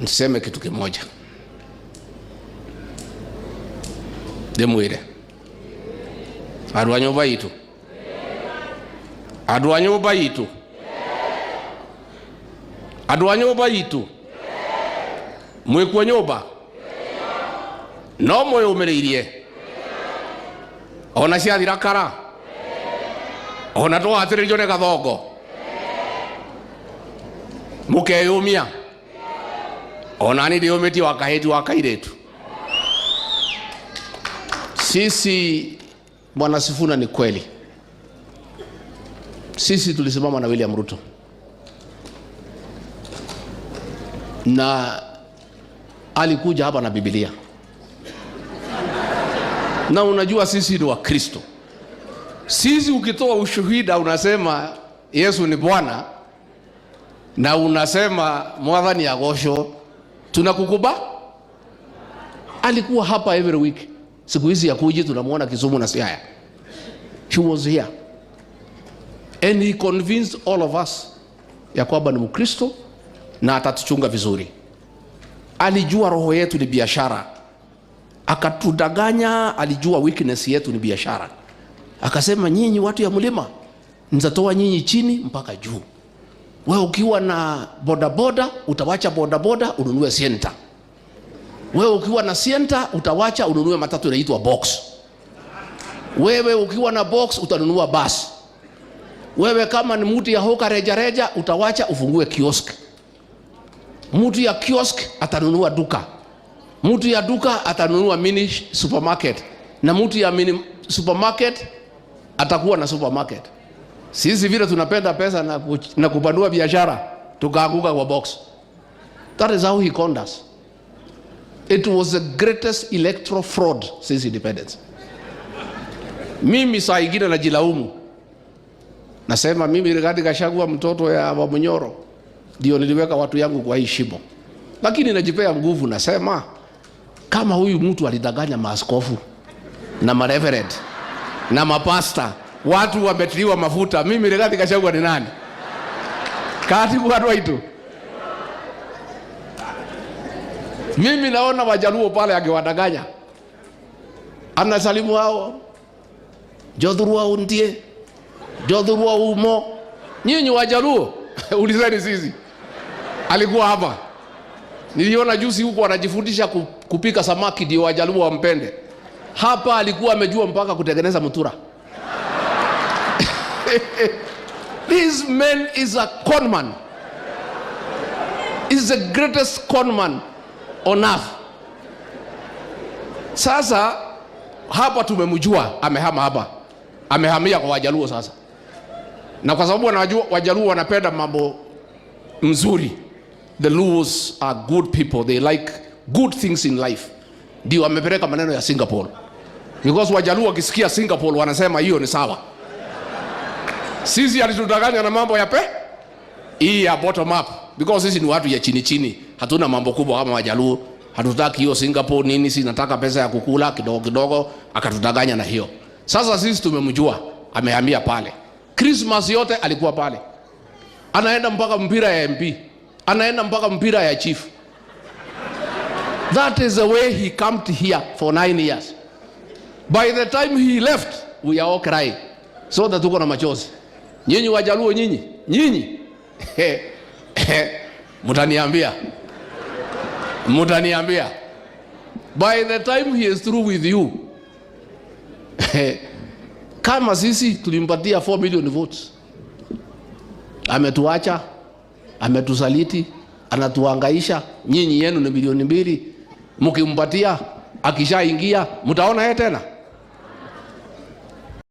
Niseme kitu kimoja, ndimwire andu a nyumba itu, andu a nyumba itu, andu a nyumba itu, mwikuo nyumba no mwiyumiriirie ona ciathira kara ona twatiririo ni gathongo mukeyumia ona ni ndiyumitie wa kahitu wa kairitu. Sisi Bwana Sifuna, ni kweli sisi tulisimama na William Ruto na alikuja hapa na Biblia, na unajua sisi ni Wakristo. Sisi ukitoa ushuhida unasema Yesu ni Bwana na unasema mwathani agocwo, tunakukuba. Alikuwa hapa every week, siku hizi yakuji tunamuona Kisumu na Siaya. He was here and he convinced all of us ya kwamba ni Mkristo na atatuchunga vizuri. Alijua roho yetu ni biashara, akatudanganya. Alijua weakness yetu ni biashara, akasema nyinyi watu ya mlima, nitatoa nyinyi chini mpaka juu. Wewe ukiwa na bodaboda utawacha bodaboda ununue Sienta. Wewe ukiwa na Sienta utawacha ununue matatu inaitwa box. Wewe ukiwa na box utanunua basi. Wewe kama ni mtu ya hoka reja reja utawacha ufungue kiosk. Mtu ya kiosk atanunua duka, mtu ya duka atanunua mini supermarket, na mtu ya mini supermarket atakuwa na supermarket. Sisi vile tunapenda pesa na kupanua biashara tukaanguka kwa box. That is how he conned us. It was the greatest electoral fraud since independence. Mimi saa ingine najilaumu, nasema mimi Rigathi Gachagua mtoto ya Wamunyoro ndio niliweka watu yangu kwa hii shimo, lakini najipea nguvu, nasema kama huyu mtu alidanganya maaskofu na mareverend na mapasta, watu wametiliwa mafuta, mimi Rigathi Gachagua ni nani? Katibu watu waitu. Mimi naona Wajaluo pale akiwadanganya, anasalimu hao jothurua untie jothurua umo. Nyinyi Wajaluo ulizeni sisi, alikuwa hapa. Niliona juzi huko anajifundisha kupika samaki ndio Wajaluo wampende. Hapa alikuwa amejua mpaka kutengeneza mutura. This man is a con man. Is the greatest con man on earth. Sasa hapa tumemjua, amehama hapa, amehamia kwa Wajaluo sasa, na kwa sababu wanajua Wajaluo wanapenda mambo mzuri. The Luos are good people, they like good things in life. Ndio amepeleka maneno ya Singapore, because Wajaluo wakisikia Singapore wanasema hiyo ni sawa. Sisi alitudanganya na mambo ya pe hii ya bottom up, because sisi ni watu ya chini chini, hatuna mambo kubwa kama Wajaluo. Hatutaki hiyo Singapore nini, si nataka pesa ya kukula kidogo kidogo, akatudanganya na hiyo. Sasa sisi tumemjua, amehamia pale. Christmas yote alikuwa pale, anaenda mpaka mpira ya MP, anaenda mpaka mpira ya chief. That is the way he come to here for 9 years. By the time he left, we are all crying. So that tuko na machozi. Nyinyi Wajaluo nyinyi, nyinyi mutaniambia, mutaniambia. By the time he is through with you, kama sisi tulimpatia 4 million votes, ametuacha, ametusaliti, anatuhangaisha. Nyinyi yenu ni milioni 2, mkimpatia akishaingia mtaona yeye tena?